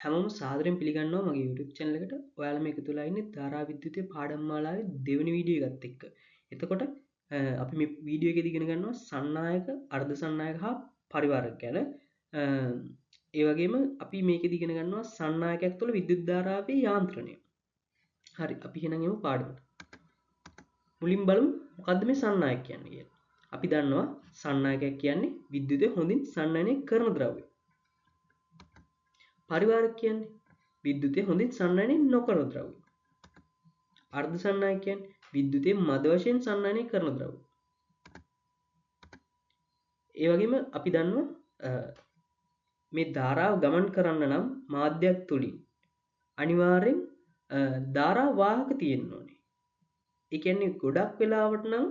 හැමෝම සාදරයෙන් පිළිගන්නවා මගේ YouTube channel එකට. ඔයාලා මේ එකතු වෙලා ඉන්නේ ධාරා විද්‍යුතයේ පාඩම් මාලාවේ දෙවෙනි වීඩියෝ එකත් එක්ක. එතකොට අපි මේ වීඩියෝ එකේදී ඉගෙන ගන්නවා සන්නායක, අර්ධ සන්නායක හා පරිවාරක ගැන. ඒ වගේම අපි මේකේදී ඉගෙන ගන්නවා සන්නායකයක් තුළ විද්‍යුත් ධාරාවේ යාන්ත්‍රණය. හරි, අපි එහෙනම් යමු පාඩමට. මුලින් බලමු මොකද්ද මේ සන්නායක කියන්නේ කියලා. අපි දන්නවා සන්නායකයක් කියන්නේ විද්‍යුතය හොඳින් සන්නයනය කරන ද්‍රව්‍ය. පරිවාරක කියන්නේ විද්‍යුතය හොඳින් සන්නයනය නොකරන ද්‍රව්‍ය. අර්ධ සන්නායක කියන්නේ විද්‍යුතය මද වශයෙන් සන්නයනය කරන ද්‍රව්‍ය. ඒ වගේම අපි දන්නවා මේ ධාරාව ගමන් කරන්න නම් මාධ්‍යයක් තුලින් අනිවාර්යෙන් ධාරා වාහක තියෙන්න ඕනේ. ඒ කියන්නේ ගොඩක් වෙලාවට නම්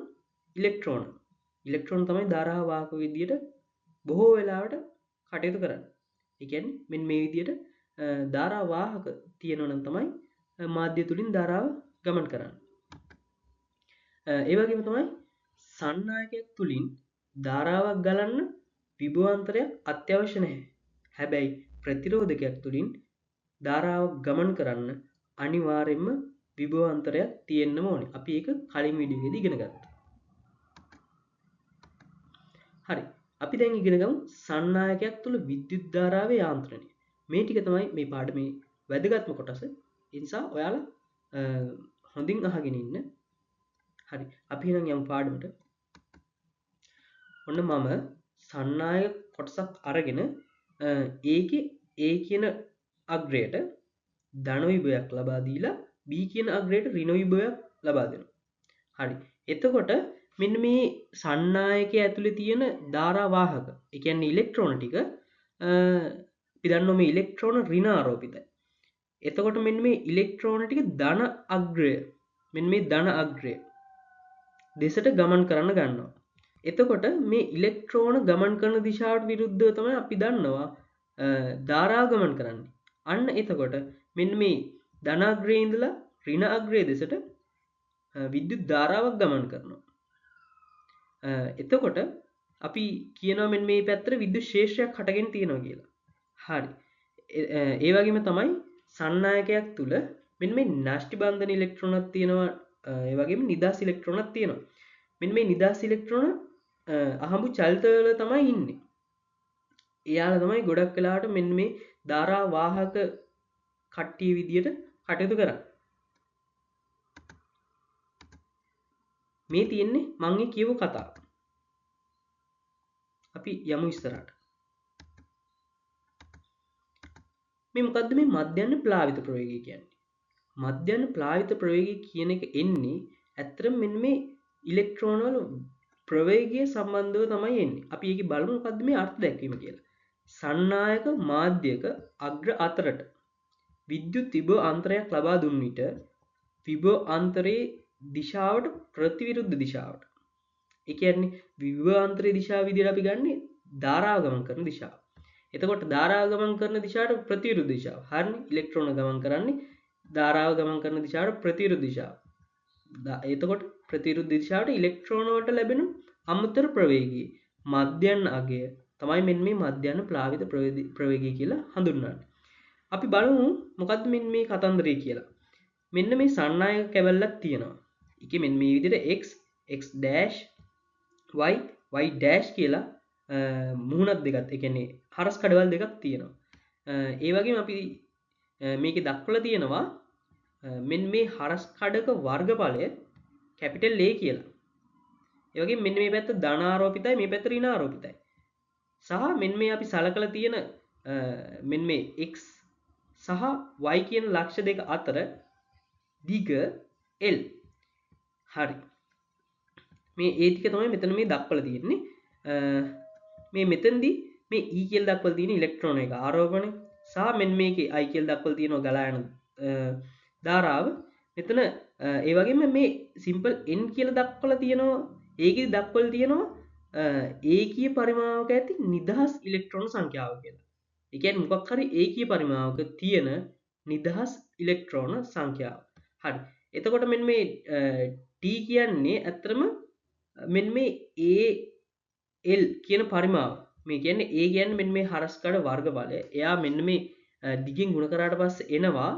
ඉලෙක්ට්‍රෝන තමයි ධාරා වාහක විදියට බොහෝ වෙලාවට කටයුතු කරන්නේ. ඒ කියන්නේ මෙන්න මේ විදියට ධාරා වාහක තියෙනවා නම් තමයි මාධ්‍ය තුලින් ධාරාව ගමන් කරන්නේ. ඒ වගේම තමයි සන්නායකයක් තුලින් ධාරාවක් ගලන්න විභවාන්තරයක් අත්‍යවශ්‍ය නැහැ. හැබැයි ප්‍රතිරෝධකයක් තුලින් ධාරාවක් ගමන් කරන්න අනිවාර්යයෙන්ම විභවාන්තරයක් තියෙන්නම ඕනේ. අපි ඒක කලින් වීඩියෝ එකේදී ඉගෙන ගත්තා. හරි. අපි දැන් ඉගෙන ගමු සන්නායකයක් තුළ විද්‍යුත් ධාරාවේ යාන්ත්‍රණය. මේ ටික තමයි මේ පාඩමේ වැදගත්ම කොටස. ඒ නිසා ඔයාලා හොඳින් අහගෙන ඉන්න. හරි. අපි එහෙනම් යමු පාඩමට. ඔන්න මම සන්නායක කොටසක් අරගෙන ඒකේ A කියන අග්‍රයට ධන විභවයක් ලබා දීලා B කියන අග්‍රයට ඍණ විභවයක් ලබා දෙනවා. හරි. එතකොට මෙන්න මේ සන්නායකය ඇතුලේ තියෙන ධාරා වාහක, ඒ කියන්නේ ඉලෙක්ට්‍රෝන ටික, අපි දන්නවා මේ ඉලෙක්ට්‍රෝන ඍණ ආරෝපිතයි. එතකොට මෙන්න මේ ඉලෙක්ට්‍රෝන ටික ධන අග්‍රය, මෙන්න මේ ධන අග්‍රය දෙසට ගමන් කරන්න ගන්නවා. එතකොට මේ ඉලෙක්ට්‍රෝන ගමන් කරන දිශාවට විරුද්ධව තමයි අපි දන්නවා ධාරා ගමන් කරන්නේ. අන්න එතකොට මෙන්න මේ ධන අග්‍රයේ ඉඳලා ඍණ අග්‍රය දෙසට විද්‍යුත් ධාරාවක් ගමන් කරනවා. එතකොට අපි කියනවා මෙන්න මේ පැත්තට විද්‍යුත් ශේෂයක් හටගෙන තියෙනවා කියලා. හරි. ඒ වගේම තමයි සන්නායකයක් තුල මෙන්න මේ නෂ්ටි බන්ධන ඉලෙක්ට්‍රෝනක් තියෙනවා, ඒ වගේම නිදහස් ඉලෙක්ට්‍රෝනක් තියෙනවා. මෙන්න මේ නිදහස් ඉලෙක්ට්‍රෝන අහඹු චලිතවල තමයි ඉන්නේ. එයාලා තමයි ගොඩක් වෙලාවට මෙන්න මේ ධාරා වාහක කට්ටිය විදියට කටයුතු කරන්නේ. මේ තියෙන්නේ මං ඒ කියපු කතාව. අපි යමු ඉස්සරහට. මේ මොකද්ද මේ මධ්‍යන්න ප්ලාවිත ප්‍රවේගය කියන්නේ? මධ්‍යන්න ප්ලාවිත ප්‍රවේගය කියන එක එන්නේ ඇත්තටම මෙන්න මේ ඉලෙක්ට්‍රෝන වල ප්‍රවේගය සම්බන්ධව තමයි එන්නේ. අපි ඒකේ බලමු මොකද්ද මේ අර්ථ දැක්වීම කියලා. සන්නායක මාධ්‍යක අග්‍ර අතරට විද්‍යුත් විභව අන්තරයක් ලබා දුන් විට විභව අන්තරයේ දිශාවට ප්‍රතිවිරුද්ධ දිශාවට. ඒ කියන්නේ විභව අන්තරයේ දිශාව විදිහට අපි ගන්නේ ධාරාව ගමන් කරන දිශාව. එතකොට ධාරාව ගමන් කරන දිශාවට ප්‍රතිවිරුද්ධ දිශාව. හරිනේ? ඉලෙක්ට්‍රෝන ගමන් කරන්නේ ධාරාව ගමන් කරන දිශාවට ප්‍රතිවිරුද්ධ දිශාව. එතකොට ප්‍රතිවිරුද්ධ දිශාවට ඉලෙක්ට්‍රෝන වලට ලැබෙන අමතර ප්‍රවේගයේ මධ්‍යන්න අගය තමයි මෙන්න මේ මධ්‍යන්න ප්ලාවිත ප්‍රවේගය කියලා හඳුන්වන්නේ. අපි බලමු මොකද්ද මෙන්න මේ කතන්දරය කියලා. මෙන්න මේ සන්නායක කැබැල්ලක් තියෙනවා. ඒකේ මෙන්න මේ විදිහට x, x dash, y, y dash කියලා මුහුණක් දෙකක්, ඒ කියන්නේ හරස් කඩවල් දෙකක් තියෙනවා. ඒ වගේම අපි මේකේ දක්වලා තියෙනවා මෙන්න මේ හරස් කඩක වර්ගඵලය කැපිටල් A කියලා. ඒ වගේම මෙන්න මේ පැත්ත ධන ආරෝපිතයි, මේ පැත්ත ඍණ ආරෝපිතයි. සහ මෙන්න මේ අපි සලකලා තියෙන මෙන්න මේ x සහ y කියන ලක්ෂ දෙක අතර දිග L. හරි. මේ ඒ ටික තමයි මෙතන මේ දක්වලා තියෙන්නේ. මේ මෙතනදී මේ E කියලා දක්වලා තියෙන ඉලෙක්ට්‍රෝන එක ආරෝපණය සහ මෙන්න මේකේ I කියලා දක්වලා තියෙනවා ගලා යන ධාරාව. මෙතන ඒ වගේම මේ සිම්පල් N කියලා දක්වලා තියෙනවා. ඒකෙදි දක්වලා තියෙනවා ඒකීය පරිමාවක ඇති නිදහස් ඉලෙක්ට්‍රෝන සංඛ්‍යාව කියලා. ඒ කියන්නේ මොකක් හරි ඒකීය පරිමාවක තියෙන නිදහස් ඉලෙක්ට්‍රෝන සංඛ්‍යාව. හරි. එතකොට මෙන්න මේ T කියන්නේ ඇත්තටම මෙන්න මේ A L කියන පරිමාව. මේ කියන්නේ A කියන්නේ මෙන්න මේ හරස් කඩ වර්ගඵලය. එයා මෙන්න මේ දිගෙන් ගුණ කරාට පස්සේ එනවා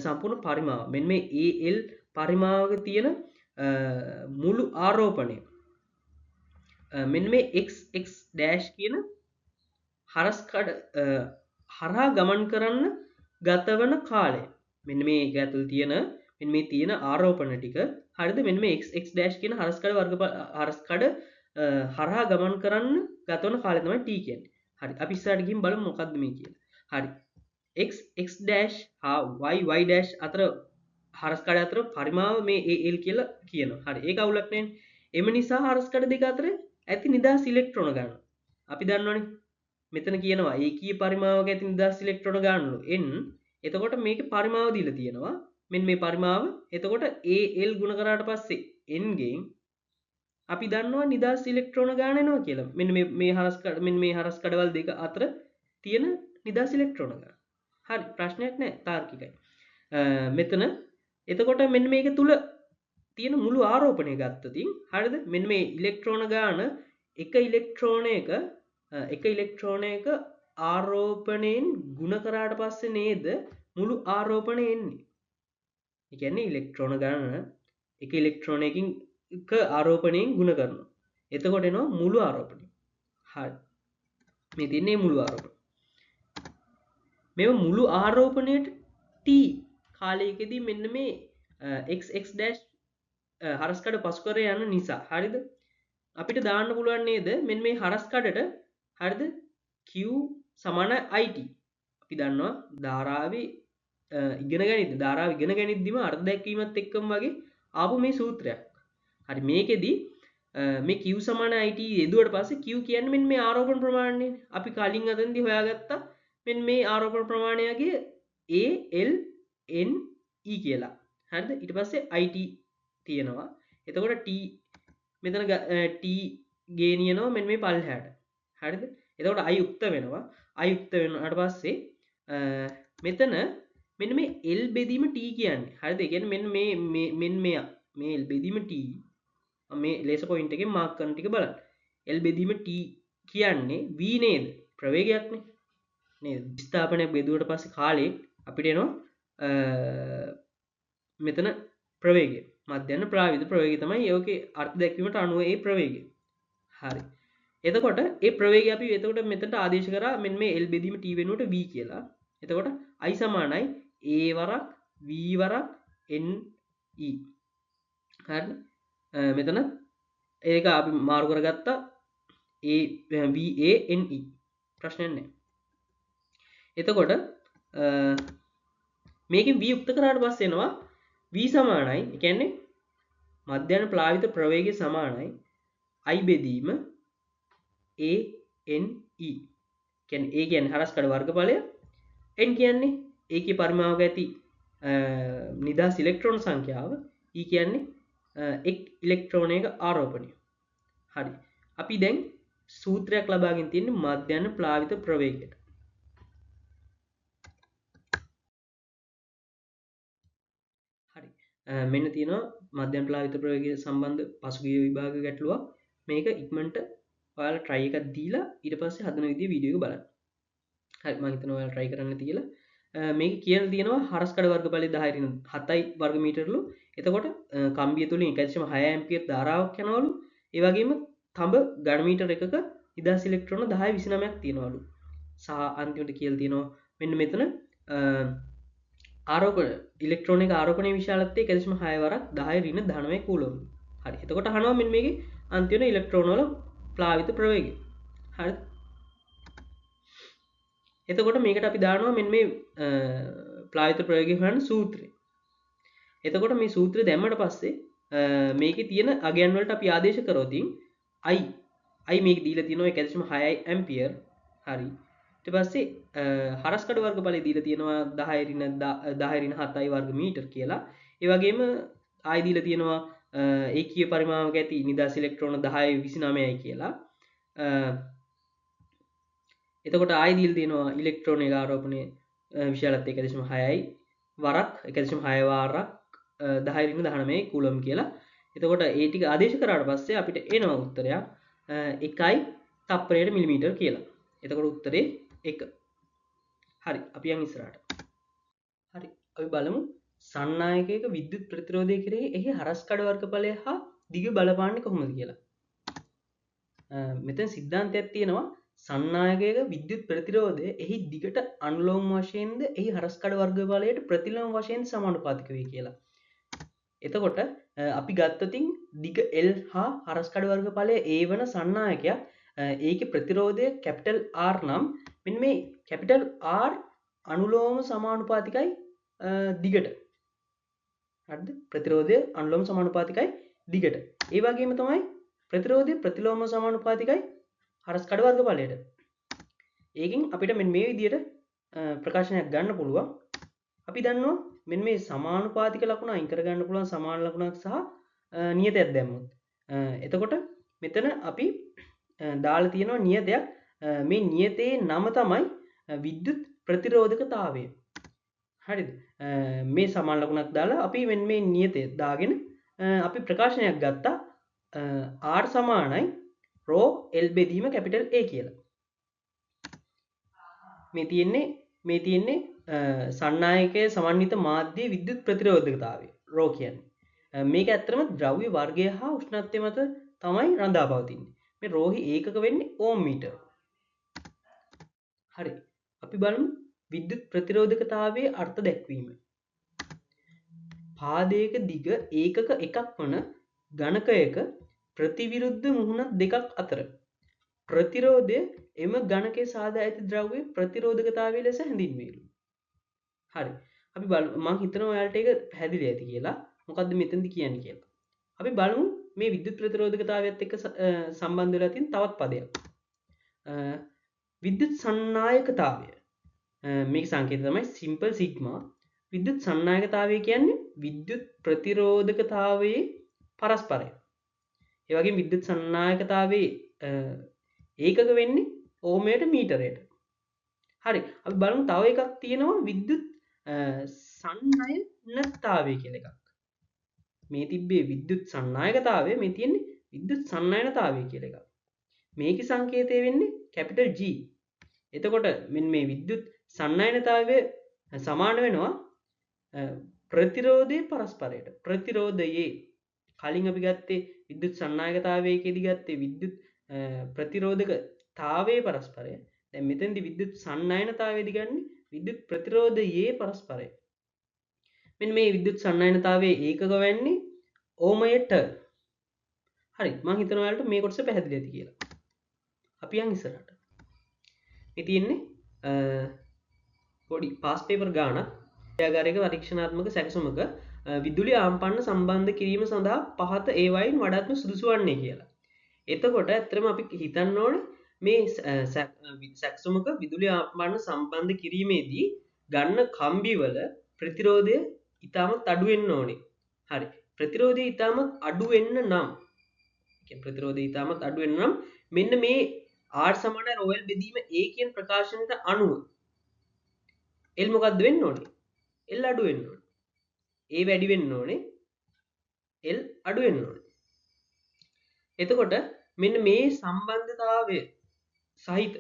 සම්පූර්ණ පරිමාව. මෙන්න මේ AL පරිමාවක තියෙන මුළු ආරෝපණය මෙන්න මේ XX dash කියන හරස් කඩ හරහා ගමන් කරන්න ගතවන කාලය. මෙන්න මේ එක ඇතුළේ තියෙන මෙන්න මේ තියෙන ආරෝපණ ටික හරිද? මෙන්න මේ XX dash කියන හරස් කඩ වර්ග හරස් කඩ හරහා ගමන් කරන්න ගතවන කාලය තමයි T කියන්නේ. හරි. අපි ඉස්සරහට ගිහින් බලමු මොකද්ද මේ කියලා. හරි. X X dash හා Y Y dash අතර හරස් කඩ අතර පරිමාව මේ AL කියලා කියනවා. හරි. ඒක අවුලක් නෑනේ. එම නිසා හරස් කඩ දෙක අතර ඇති නිදහස් ඉලෙක්ට්‍රෝන ගන්න. අපි දන්නවනේ මෙතන කියනවා ඒකීය පරිමාවක ඇති නිදහස් ඉලෙක්ට්‍රෝන ගන්නලු N. එතකොට මේකේ පරිමාව දීලා තියෙනවා. මෙන්න මේ පරිමාව. එතකොට AL ගුණ කරාට පස්සේ N ගෙන් අපි දන්නවා නිදහස් ඉලෙක්ට්‍රෝන ගාන එනවා කියලා. මෙන්න මේ මේ හරස් කඩ මෙන්න මේ හරස් කඩවල් දෙක අතර තියෙන නිදහස් ඉලෙක්ට්‍රෝන ගාන. හරි, ප්‍රශ්නයක් නෑ, තාර්කිකයි. මෙතන එතකොට මෙන්න මේක තුල තියෙන මුළු ආරෝපණය ගත්තොතින් හරිද? මෙන්න මේ ඉලෙක්ට්‍රෝන ගාන එක ඉලෙක්ට්‍රෝනයක ආරෝපණයෙන් ගුණ කරාට පස්සේ නේද මුළු ආරෝපණය එන්නේ. ඒ කියන්නේ ඉලෙක්ට්‍රෝන ගාන එක ඉලෙක්ට්‍රෝනයකින් එක ආරෝපණයෙන් ගුණ කරනවා. එතකොට එනවා මුළු ආරෝපණය. හරි. මේ තියෙන්නේ මුළු ආරෝපණය. මේව මුළු ආරෝපණයට T කාලයකදී මෙන්න මේ XX dash හරස් කඩ පසු කර යන නිසා හරිද? අපිට දාන්න පුළුවන් නේද මෙන්න මේ හරස් කඩට හරිද? Q සමාන IT. අපි දන්නවා ධාරාවේ ඉගෙන ගනිද්දි ධාරාව ඉගෙන ගනිද්දිම අර්ථ දැක්වීමත් එක්කම වගේ ආපු මේ සූත්‍රයක්. හරි, මේකෙදි මේ Q සමාන IT යෙදුවට පස්සේ Q කියන්නේ මෙන්න මේ ආරෝපණ ප්‍රමාණයනේ. අපි කලින් අතනදී හොයාගත්තා මෙන්න මේ ආරෝපණ ප්‍රමාණයගේ A L N E කියලා. හරිද? ඊට පස්සේ IT තියෙනවා. එතකොට T මෙතන T ගේනියනවා මෙන්න මේ පල්ලෙහාට. හරිද? එතකොට I යුක්ත වෙනවා. I යුක්ත වෙනාට පස්සේ මෙතන මෙන්න මේ L බෙදීම T කියන්නේ. හරිද? ඒ කියන්නේ මෙන්න මේ මෙන්න මේ මේ L බෙදීම T මේ ලේසර් පොයින්ට් එකෙන් මාක් කරන ටික බලන්න. L බෙදීම T කියන්නේ V නේද? ප්‍රවේගයක්නේ. නේද? විස්ථාපනයක් බෙදුවට පස්සේ කාලේ අපිට එනවා මෙතන ප්‍රවේගය. මධ්‍යන්න ප්‍රාවිත ප්‍රවේගය තමයි ඒකේ අර්ථ දැක්වීමට අනුව ඒ ප්‍රවේගය. හරි. එතකොට ඒ ප්‍රවේගය අපි එතකොට මෙතනට ආදේශ කරා මෙන්න මේ L බෙදීම T වෙනුවට V කියලා. එතකොට I සමානයි A වරක් V වරක් N E. හරිද? මෙතන ඒක අපි මාරු කරගත්තා A V A N E. ප්‍රශ්නයක් නෑ. එතකොට මේකෙන් V යුක්ත කරාට පස්සේ එනවා V සමානයි, ඒ කියන්නේ මධ්‍යන ප්ලාවිත ප්‍රවේගය සමානයි I බෙදීම A N E. කියන්නේ A කියන්නේ හරස් කඩ වර්ගඵලය, N කියන්නේ ඒකේ පරිමාවක ඇති නිදහස් ඉලෙක්ට්‍රෝන සංඛ්‍යාව, E කියන්නේ එක් ඉලෙක්ට්‍රෝනයක ආරෝපණය. හරි. අපි දැන් සූත්‍රයක් ලබාගෙන තියෙන්නේ මධ්‍යන ප්ලාවිත ප්‍රවේගයට. හරි. මෙන්න තියෙනවා මධ්‍යන ප්ලාවිත ප්‍රවේගය සම්බන්ධ පසුගිය විභාග ගැටලුවක්. මේක ඉක්මනට ඔයාලා try එකක් දීලා ඊට පස්සේ හදන විදිය වීඩියෝ එක බලන්න. හරි, මම හිතනවා ඔයාලා try කරන්න ඇති කියලා. මේක කියලා තියෙනවා හරස් කඩ වර්ගඵලය 10 ඍණ 7 වර්ග මීටරලු. එතකොට කම්බිය තුලින් 1.6 ඇම්පියර් ධාරාවක් යනවලු. ඒ වගේම තඹ ඝන මීටර එකක නිදහස් ඉලෙක්ට්‍රෝන 10.29ක් තියෙනවලු. සහ අන්තිමට කියලා තියෙනවා මෙන්න මෙතන ආරෝපණ ඉලෙක්ට්‍රෝන එක ආරෝපණයේ විශාලත්වය 1.6 වරක් 10 ඍණ 19 කූලොම්. හරි. එතකොට අහනවා මෙන්න මේකේ අන්තිම ඉලෙක්ට්‍රෝන වල ප්ලාවිත ප්‍රවේගය. හරි. එතකොට මේකට අපි දානවා මෙන්න මේ ප්ලාවිත ප්‍රවේගය හොයන සූත්‍රය. එතකොට මේ සූත්‍රය දැම්මට පස්සේ මේකේ තියෙන අගයන් වලට අපි ආදේශ කරොත් I මේක දීලා තියෙනවා 1.6 ඇම්පියර්. හරි. ඊට පස්සේ හරස් කඩ වර්ගඵලය දීලා තියෙනවා 10 ඍණ 10 ඍණ 7 වර්ග මීටර් කියලා. ඒ වගේම ආයි දීලා තියෙනවා ඒකීය පරිමාවක ඇති නිදහස් ඉලෙක්ට්‍රෝන 10.29යි කියලා. එතකොට ආයි දීලා තියෙනවා ඉලෙක්ට්‍රෝන එක ආරෝපණය විශාලත්වය 1.6යි වරක් 1.6 වාරක් 10 ඍණ 19 කූලොම් කියලා. එතකොට ඒ ටික ආදේශ කරාට පස්සේ අපිට එනවා උත්තරයක් 1 තප්පරයට මිලිමීටර් කියලා. එතකොට උත්තරේ 1. හරි, අපි යන් ඉස්සරහට. හරි, අපි බලමු සන්නායකයක විද්‍යුත් ප්‍රතිරෝධය කෙරෙහි එහි හරස් කඩ වර්ගඵලය හා දිග බලපාන්නේ කොහොමද කියලා. මෙතන සිද්ධාන්තයක් තියෙනවා. සන්නායකයක විද්‍යුත් ප්‍රතිරෝධය එහි දිගට අනුලෝම වශයෙන්ද එහි හරස් කඩ වර්ගඵලයට ප්‍රතිලෝම වශයෙන් සමානුපාතික වේ කියලා. එතකොට අපි ගත්තොතින් දිග L හා හරස් කඩ වර්ගඵලය A වන සන්නායකයක් ඒකේ ප්‍රතිරෝධය කැපිටල් R නම් මෙන්න මේ කැපිටල් R අනුලෝම සමානුපාතිකයි දිගට. හරිද? ප්‍රතිරෝධය අනුලෝම සමානුපාතිකයි දිගට. ඒ වගේම තමයි ප්‍රතිරෝධය ප්‍රතිලෝම සමානුපාතිකයි හරස් කඩ වර්ගඵලයට. ඒකෙන් අපිට මෙන්න මේ විදියට ප්‍රකාශනයක් ගන්න පුළුවන්. අපි දන්නවා මෙන්න මේ සමානුපාතික ලකුණ අයින් කරගන්න පුළුවන් සමාන ලකුණක් සහ නියතයක් දැම්මොත්. එතකොට මෙතන අපි දාලා තියෙනවා නියතයක්. මේ නියතයේ නම තමයි විද්‍යුත් ප්‍රතිරෝධකතාවය. හරිද? මේ සමාන ලකුණක් දාලා අපි මෙන්න මේ නියතය දාගෙන අපි ප්‍රකාශනයක් ගත්තා R සමානයි රෝ L බෙදීම කැපිටල් A කියලා. මේ තියෙන්නේ සන්නායකයේ සමන්විත මාධ්‍ය විද්‍යුත් ප්‍රතිරෝධකතාවය රෝ කියන්නේ. මේක ඇත්තටම ද්‍රව්‍ය වර්ගය හා උෂ්ණත්වය මත තමයි රඳා පවතින්නේ. මේ රෝහි ඒකක වෙන්නේ ඕම් මීටර. හරි, අපි බලමු විද්‍යුත් ප්‍රතිරෝධකතාවයේ අර්ථ දැක්වීම. පාදයක දිග ඒකක එකක් වන ඝනකයක ප්‍රතිවිරුද්ධ මුහුණත් දෙකක් අතර ප්‍රතිරෝධය එම ඝනකයේ සාදා ඇති ද්‍රව්‍යයේ ප්‍රතිරෝධකතාවය ලෙස හැඳින්වේලු. හරි, අපි බලමු. මං හිතනවා ඔයාලට ඒක පැහැදිලි ඇති කියලා. මොකද්ද මෙතනදි කියන්නේ කියලා. අපි බලමු මේ විද්‍යුත් ප්‍රතිරෝධකතාවයත් එක්ක සම්බන්ධ වෙලා තියෙන තවත් පදයක්. විද්‍යුත් සන්නායකතාවය. මේක සංකේතය තමයි සිම්පල් සිග්මා. විද්‍යුත් සන්නායකතාවය කියන්නේ විද්‍යුත් ප්‍රතිරෝධකතාවයේ පරස්පරය. ඒ වගේම විද්‍යුත් සන්නායකතාවයේ ඒකක වෙන්නේ ඕමයට මීටරයට. හරි, අපි බලමු තව එකක් තියෙනවා විද්‍යුත් සන්නයනතාවය කියලා එකක්. මේ තිබ්බේ විද්‍යුත් සන්නායකතාවය, මේ තියෙන්නේ විද්‍යුත් සන්නයනතාවය කියලා එකක්. මේකේ සංකේතය වෙන්නේ කැපිටල් G. එතකොට මෙන්න මේ විද්‍යුත් සන්නයනතාවය සමාන වෙනවා ප්‍රතිරෝධයේ පරස්පරයට. ප්‍රතිරෝධයේ කලින් අපි ගත්තේ විද්‍යුත් සන්නායකතාවයේදී ගත්තේ විද්‍යුත් ප්‍රතිරෝධකතාවයේ පරස්පරය. දැන් මෙතනදී විද්‍යුත් සන්නයනතාවයේදී ගන්නේ විද්‍යුත් ප්‍රතිරෝධයේ පරස්පරය. මෙන්න මේ විද්‍යුත් සන්නයනතාවයේ ඒකක වෙන්නේ ඕමයට. හරි, මං හිතනවා ඔයාලට මේ කොටස පැහැදිලි ඇති කියලා. අපි යන් ඉස්සරහට. මේ තියෙන්නේ පොඩි පාස් පේපර් ගානක්. විද්‍යාගාරයක පරීක්ෂණාත්මක සැකසුමක විදුලි ආම්පන්න සම්බන්ධ කිරීම සඳහා පහත ඒවායින් වඩාත්ම සුදුසු වන්නේ කියලා. එතකොට ඇත්තටම අපි හිතන්න ඕනේ මේ සැකසුමක විදුලි ආම්පන්න සම්බන්ධ කිරීමේදී ගන්න කම්බිවල ප්‍රතිරෝධය ඉතාමත් අඩු වෙන්න ඕනේ. හරි, ප්‍රතිරෝධය ඉතාමත් අඩු වෙන්න නම්, ඒ කියන්නේ ප්‍රතිරෝධය ඉතාමත් අඩු වෙන්න නම් මෙන්න මේ R සමාන රෝ L බෙදීම A කියන ප්‍රකාශනයට අනුව L මොකද්ද වෙන්න ඕනේ? L අඩු වෙන්න ඕනේ. A වැඩි වෙන්න ඕනේ. L අඩු වෙන්න ඕනේ. එතකොට මෙන්න මේ සම්බන්ධතාවය සහිත,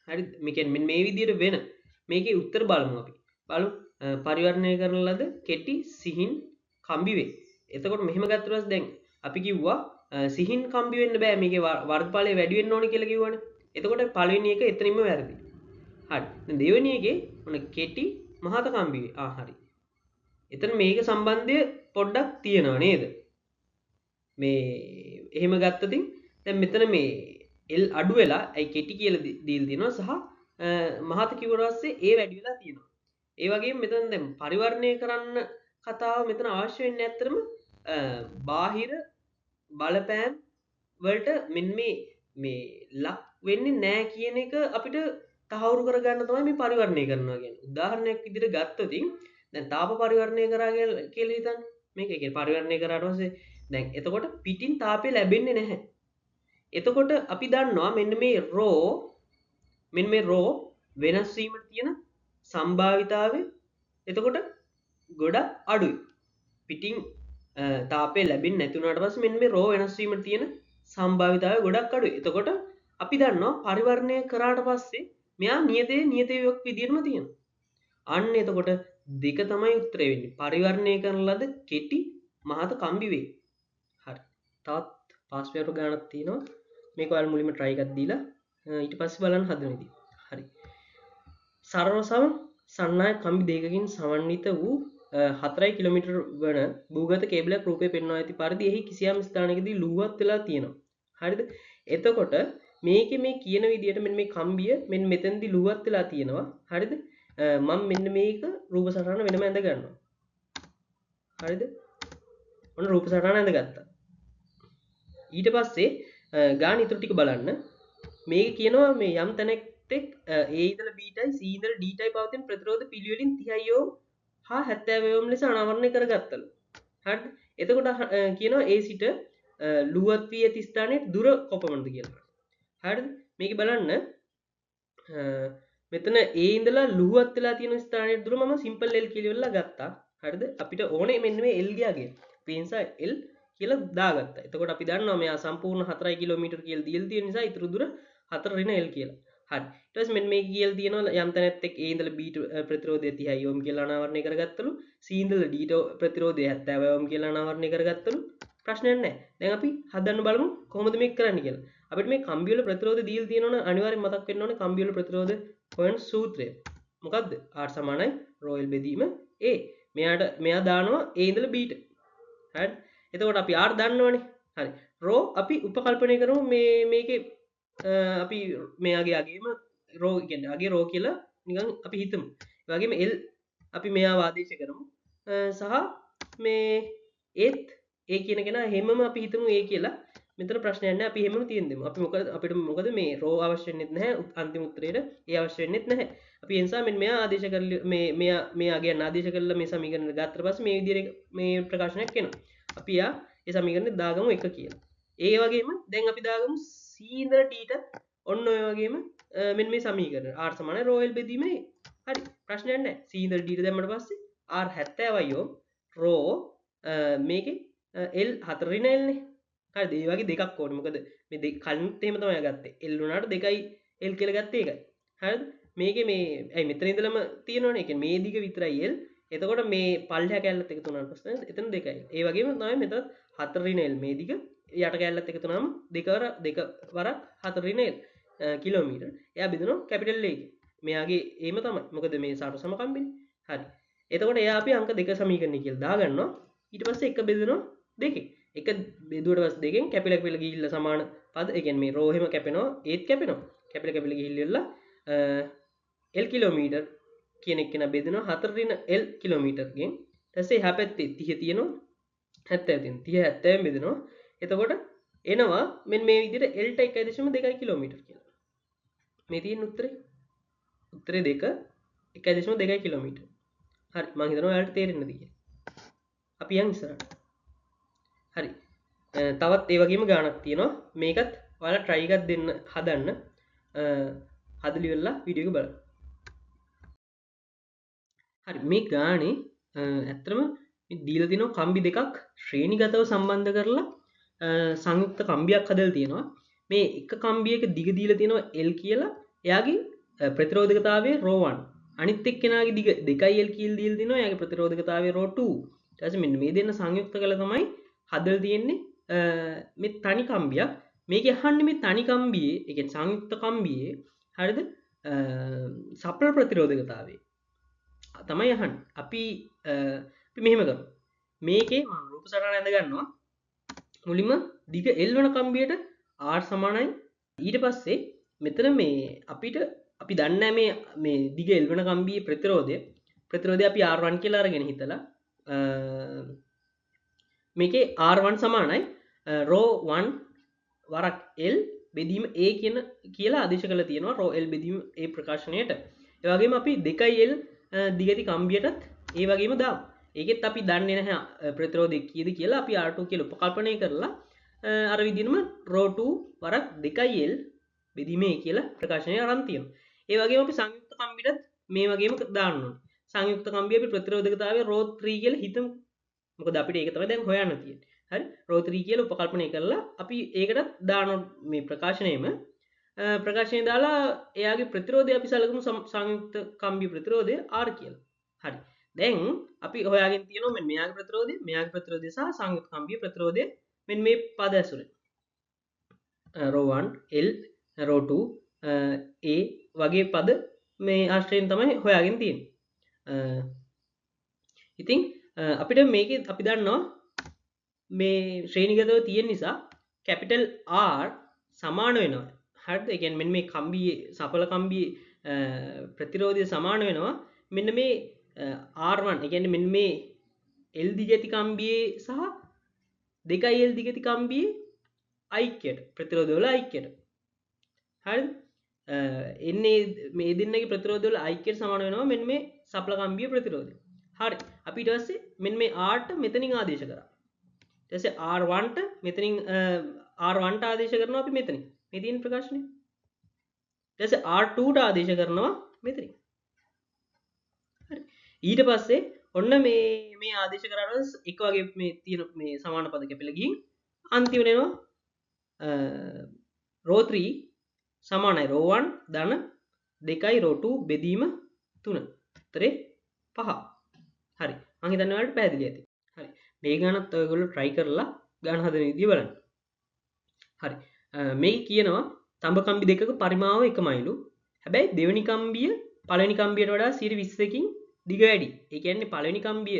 හරි, මේ කියන්නේ මෙන්න මේ විදිහට වෙන මේකේ උත්තර බලමු අපි. බලමු පරිවර්ණය කරන ලද කෙටි සිහින් කම්බි වේ. එතකොට මෙහෙම ගත්තට පස්සේ දැන් අපි කිව්වා සිහින් කම්බි වෙන්න බෑ, මේකේ වර්ගඵලය වැඩි වෙන්න ඕනේ කියලා කිව්වනේ. එතකොට පළවෙනි එක එතනින්ම වැරදි. හරි, දැන් දෙවෙනි එකේ ඔන්න කෙටි මහත කම්බි වේ. හරි, එතන මේක සම්බන්ධය පොඩ්ඩක් තියෙනවා නේද? මේ එහෙම ගත්තොතින් දැන් මෙතන මේ L අඩු වෙලා ඇයි කෙටි කියලා දීලා තියෙනවා සහ මහත කිව්වට පස්සේ A වැඩි වෙලා තියෙනවා. ඒ වගේම මෙතන දැන් පරිවර්ණය කරන්න කතාව මෙතන අවශ්‍ය වෙන්නේ ඇත්තටම බාහිර බලපෑම් වලට මෙන්න මේ ලක් වෙන්නේ නෑ කියන එක අපිට තහවුරු කරගන්න තමයි මේ පරිවර්ණය කරනවා කියන්නේ. උදාහරණයක් විදිහට ගත්තොතින් දැන් තාප පරිවර්ණය කරා කියලා හිතන්න. මේක ඒ කියන්නේ පරිවර්ණය කරාට පස්සේ දැන් එතකොට පිටින් තාපය ලැබෙන්නේ නැහැ. එතකොට අපි දන්නවා මෙන්න මේ රෝ වෙනස් වීමට තියෙන සම්භාවිතාවය එතකොට ගොඩක් අඩුයි. පිටින් තාපය ලැබෙන්නේ නැති වුණාට පස්සේ මෙන්න මේ රෝ වෙනස් වීමට තියෙන සම්භාවිතාවය ගොඩක් අඩුයි. එතකොට අපි දන්නවා පරිවර්ණය කරාට පස්සේ මෙයා නියතේ නියතයක් විදියටම තියෙනවා. අන්න එතකොට දෙක තමයි උත්තරේ වෙන්නේ. පරිවර්ණය කරන ලද කෙටි මහත කම්බි වේ. හරි. තවත් පාස් පේපර් ගානක් තියෙනවා. මේක ඔයාලා මුලින්ම try එකක් දීලා ඊට පස්සේ බලන්න හදන විදිය. හරි. සරල සම සන්නාය කම්බි දෙකකින් සමන්විත වූ 4 කිලෝමීටර් වන භූගත කේබලයක් රූපේ පෙන්වා ඇති පරිදි එහි කිසියම් ස්ථානයකදී ලුහුවත් වෙලා තියෙනවා. හරිද? එතකොට මේකේ මේ කියන විදියට මෙන්න මේ කම්බිය මෙන්න මෙතනදී ලුහුවත් වෙලා තියෙනවා. හරිද? මම මෙන්න මේක රූප සටහන වෙනම ඇඳ ගන්නවා. හරිද? ඔන්න රූප සටහන ඇඳගත්තා. ඊට පස්සේ ගාන ඉතුරු ටික බලන්න. මේක කියනවා මේ යම් තැනක් එක් A ඉඳලා B ටයි C ඉඳලා D ටයි පවතින ප්‍රතිරෝධ පිළිවෙලින් 30 ඕම් හා 70 ඕම් ලෙස අනාවරණය කරගත්තලු. හරිද? එතකොට කියනවා A සිට ලුහුවත් වී ඇති ස්ථානයේ දුර කොපමණද කියලා. හරිද? මේක බලන්න මෙතන A ඉඳලා ලුහුවත් වෙලා තියෙන ස්ථානයේ දුර මම සිම්පල් L කියලා ඉවරලා ගත්තා. හරිද? අපිට ඕනේ මෙන්න මේ L ගියාගේ. අපි ඒ නිසා L කියලා දාගත්තා. එතකොට අපි දන්නවා මෙයා සම්පූර්ණ 4 කිලෝමීටර් කියලා දීලා තියෙන නිසා ඉතුරු දුර 4 ඍණ L කියලා. හරි. ඊට පස්සේ මෙන්න මේක කියලා තියෙනවා යම් තැනත් එක්ක A ඉඳලා B ප්‍රතිරෝධය 30 ඕම් කියලා අනාවරණය කරගත්තලු. C ඉඳලා D ප්‍රතිරෝධය 70 ඕම් කියලා අනාවරණය කරගත්තලු. ප්‍රශ්නයක් නැහැ. දැන් අපි හදන්න බලමු කොහොමද මේක කරන්න කියලා. අපිට මේ කම්බි වල ප්‍රතිරෝධ දීලා තියෙනවනේ අනිවාර්යෙන් මතක් වෙන්න ඕනේ කම්බි වල ප්‍රතිරෝධ හොයන සූත්‍රය. මොකද්ද? R සමානයි රෝ L බෙදීම A. මෙයා දානවා A ඉඳලා B ට. හරි. එතකොට අපි R දන්නවනේ. හරි. රෝ අපි උපකල්පනය කරමු මේ මේකේ අපි මෙයාගේ අගේම රෝ කියන්නේ අගේ රෝ කියලා නිකන් අපි හිතමු. ඒ වගේම L අපි මෙයාව ආදේශ කරමු. සහ මේ ඒත් A කියන කෙනා හැමම අපි හිතමු A කියලා. මෙතන ප්‍රශ්නයක් නෑ. අපි හැමම තියෙන දෙමු. අපි මොකද අපිට මොකද මේ රෝ අවශ්‍ය වෙන්නෙත් නැහැ. අන්තිම උත්තරේට A අවශ්‍ය වෙන්නෙත් නැහැ. අපි ඒ නිසා මෙන්න මෙයා ආදේශ කරලා මේ මෙයා මේ අගයන් ආදේශ කරලා මේ සමීකරණය ගත්තට පස්සේ මේ විදිහට මේ ප්‍රකාශනයක් එනවා. අපි යා ඒ සමීකරණය දාගමු 1 කියලා. ඒ වගේම දැන් අපි දාගමු C ඉඳලා D ට ඔන්න ඔය වගේම මෙන්න මේ සමීකරණ R සමානයි රෝ L බෙදීම A. හරි. ප්‍රශ්නයක් නැහැ. C ඉඳලා D ට දැම්මට පස්සේ R 70යි ඕම් රෝ මේකේ L 4 ඍණ L නේ. හරිද? ඒ වගේ දෙකක් ඕනේ. මොකද මේ දෙක කලින්ත් එහෙම තමයි ගත්තේ. L වුණාට 2යි L කියලා ගත්තේ ඒකයි. හරිද? මේකේ මේ ඇයි මෙතන ඉඳලම තියෙනවනේ. ඒ කියන්නේ මේ දිග විතරයි L. එතකොට මේ පල්ලෙහා කැල්ලත් එකතු වුණාට පස්සේ එතන 2යි. ඒ වගේම තමයි මෙතන 4 ඍණ L මේ දිග යට කැල්ලත් එකතු වුණාම දෙක වරක් 4 ඍණ L kilometre. එයා බෙදෙනවා කැපිටල් A එකේ. මෙයාගේ එහෙම තමයි. මොකද මේ සාර සමකම්බිනේ. හරි. එතකොට එයා අපි අංක 2 සමීකරණය කියලා දාගන්නවා. ඊට පස්සේ 1 බෙදෙනවා 2. 1 බෙදුවට පස්සේ 2න් කැපිලා කැපිලා ගිහිල්ලා සමාන පද, ඒ කියන්නේ මේ රෝ එහෙම කැපෙනවා, ඒත් කැපෙනවා. කැපිලා කැපිලා ගිහිල්ලා L kilometre කියන එක නා බෙදෙනවා 4 ඍණ L kilometre ගෙන්. ඊට පස්සේ එහා පැත්තේ 30 තියෙනවා 70 තියෙනවා. 30 70 බෙදෙනවා. එතකොට එනවා මෙන්න මේ විදිහට L ට 1.2 කිලෝමීටර් කියලා. මේ තියෙන උත්තරේ. උත්තරේ 2 1.2 කිලෝමීටර්. හරි මං හිතනවා ඔයාලට තේරෙන්නද කියලා. අපි යන් ඉස්සරහට. හරි. තවත් ඒ වගේම ගාණක් තියෙනවා. මේකත් ඔයාලා try එකක් දෙන්න හදන්න. හදලි වෙලා වීඩියෝ එක බලන්න. හරි මේ ගානේ ඇත්තටම මේ දීලා තියෙනවා කම්බි දෙකක් ශ්‍රේණිගතව සම්බන්ධ කරලා සංයුක්ත කම්බියක් හදලා තියෙනවා. මේ එක කම්බියක දිග දීලා තියෙනවා L කියලා. එයාගේ ප්‍රතිරෝධකතාවය රෝ 1. අනිත් එක්කෙනාගේ දිග 2 L කියලා දීලා තියෙනවා. එයාගේ ප්‍රතිරෝධකතාවය රෝ 2. ඊට පස්සේ මෙන්න මේ දෙන්න සංයුක්ත කරලා තමයි හදලා තියෙන්නේ මේ තනි කම්බියක්. මේකේ අහන්නේ මේ තනි කම්බියේ, ඒ කියන්නේ සංයුක්ත කම්බියේ හරිද සප්‍ර ප්‍රතිරෝධකතාවය තමයි අහන්නේ. අපි අපි මෙහෙම කරමු. මේකේ මම රූප සටහන ඇඳ ගන්නවා. මුලින්ම දිග L වන කම්බියට R සමානයි. ඊට පස්සේ මෙතන මේ අපි දන්නේ මේ මේ දිග L වන කම්බියේ ප්‍රතිරෝධය අපි R1 කියලා අරගෙන හිතලා මේකේ R1 සමානයි රෝ 1 වරක් L බෙදීම A කියලා ආදේශ කරලා තියෙනවා රෝ L බෙදීම A ප්‍රකාශනයට. ඒ වගේම අපි 2 L දිගති කම්බියටත් ඒ වගේම දාමු. ඒකෙත් අපි දන්නේ නැහැ ප්‍රතිරෝධය කීයද කියලා. අපි R2 කියලා උපකල්පනය කරලා අර විදිහටම රෝ 2 වරක් 2 L බෙදීම A කියලා ප්‍රකාශනය අරන් තියෙනවා. ඒ වගේම අපි සංයුක්ත කම්බියටත් මේ වගේම දාන්න ඕනේ. සංයුක්ත කම්බිය අපි ප්‍රතිරෝධකතාවය රෝ 3 කියලා හිතමු. මොකද අපිට ඒක තමයි දැන් හොයන්න තියෙන්නේ. හරි රෝ 3 කියලා උපකල්පනය කරලා අපි ඒකටත් දාන මේ ප්‍රකාශනයම ප්‍රකාශනය දාලා එයාගේ ප්‍රතිරෝධය අපි සලකමු සංයුක්ත කම්බිය ප්‍රතිරෝධය R කියලා. හරි. දැන් අපි හොයාගෙන තියෙනවා මෙන්න මෙයාගේ ප්‍රතිරෝධය, මෙයාගේ ප්‍රතිරෝධය සහ සංයුක්ත කම්බිය ප්‍රතිරෝධය මෙන්න මේ පද ඇසුරෙන්. රෝ 1 L raw 2 A වගේ පද මේ ආශ්‍රයෙන් තමයි හොයාගෙන තියෙන්නේ. ඉතින් අපිට මේකේ අපි දන්නවා මේ ශ්‍රේණිගතව තියෙන නිසා කැපිටල් R සමාන වෙනවා. හරිද? ඒ කියන්නේ මෙන්න මේ කම්බියේ සපල කම්බියේ ප්‍රතිරෝධය සමාන වෙනවා මෙන්න මේ R1. ඒ කියන්නේ මෙන්න මේ L දිගැති කම්බියේ සහ 2L දිගැති කම්බියේ ඓක්‍යයට, ප්‍රතිරෝධ වල ඓක්‍යයට. හරිද? එන්නේ මේ දෙන්නගේ ප්‍රතිරෝධ වල ඓක්‍යයට සමාන වෙනවා මෙන්න මේ සපල කම්බියේ ප්‍රතිරෝධය. හරි. අපි ඊට පස්සේ මෙන්න මේ R ට මෙතනින් ආදේශ කරා. ඊට පස්සේ R1 ට මෙතනින් R1 ට ආදේශ කරනවා අපි මෙතනින්. මේ තියෙන ප්‍රකාශනය. ඊට පස්සේ R2 ට ආදේශ කරනවා මෙතනින්. හරි. ඊට පස්සේ ඔන්න මේ මේ ආදේශ කරාට පස්සේ එක වගේ මේ තියෙන මේ සමාන පද කැපිලා ගිහින් අන්තිමට එනවා රෝ 3 සමානයි රෝ 1 ධන 2 රෝ 2 බෙදීම 3. උත්තරේ 5. හරි. මං හිතන්නේ ඔයාලට පැහැදිලි ඇති. හරි. මේ ගානත් ඔයගොල්ලෝ try කරලා ගාන හදන විදිය බලන්න. හරි. මේ කියනවා තඹ කම්බි දෙකක පරිමාව එකමයිලු. හැබැයි දෙවෙනි කම්බිය පළවෙනි කම්බියට වඩා 20කින් දිග වැඩි. ඒ කියන්නේ පළවෙනි කම්බිය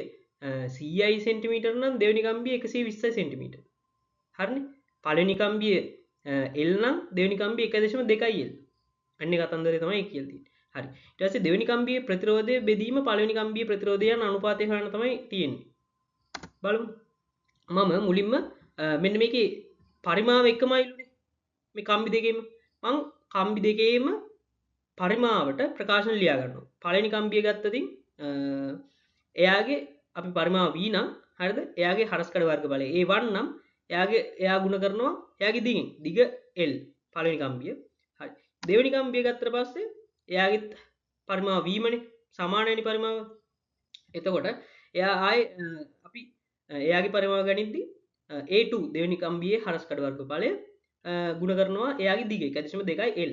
100යි සෙන්ටිමීටර් නම් දෙවෙනි කම්බිය 120යි සෙන්ටිමීටර්. හරිනේ? පළවෙනි කම්බිය L නම් දෙවෙනි කම්බිය 1.2 L. අන්න ඒ කතන්දරේ තමයි කියලා තියෙන්නේ. හරි. ඊට පස්සේ දෙවෙනි කම්බියේ ප්‍රතිරෝධය බෙදීම පළවෙනි කම්බියේ ප්‍රතිරෝධය යන අනුපාතය හොයන්න තමයි තියෙන්නේ. බලමු. මම මුලින්ම මෙන්න මේකේ පරිමාව එකමයිලුනේ. මේ කම්බි දෙකේම මං කම්බි දෙකේම පරිමාවට ප්‍රකාශන ලියා ගන්නවා. පළවෙනි කම්බිය ගත්තතින් එයාගේ අපි පරිමාව V නම් හරිද? එයාගේ හරස්කඩ වර්ග බලය A1 නම් එයාගේ එයා ගුණ කරනවා එයාගේ දිගින්. දිග L පළවෙනි කම්බිය. හරි. දෙවෙනි කම්බිය ගත්තට පස්සේ එයාගෙත් පරිමාව V මනේ සමානයිනේ පරිමාව. එතකොට එයා ආයේ අපි එයාගේ පරිමාව ගනිද්දි A2 දෙවෙනි කම්බියේ හරස්කඩ වර්ග බලය ගුණ කරනවා එයාගේ දිග 1.2 L.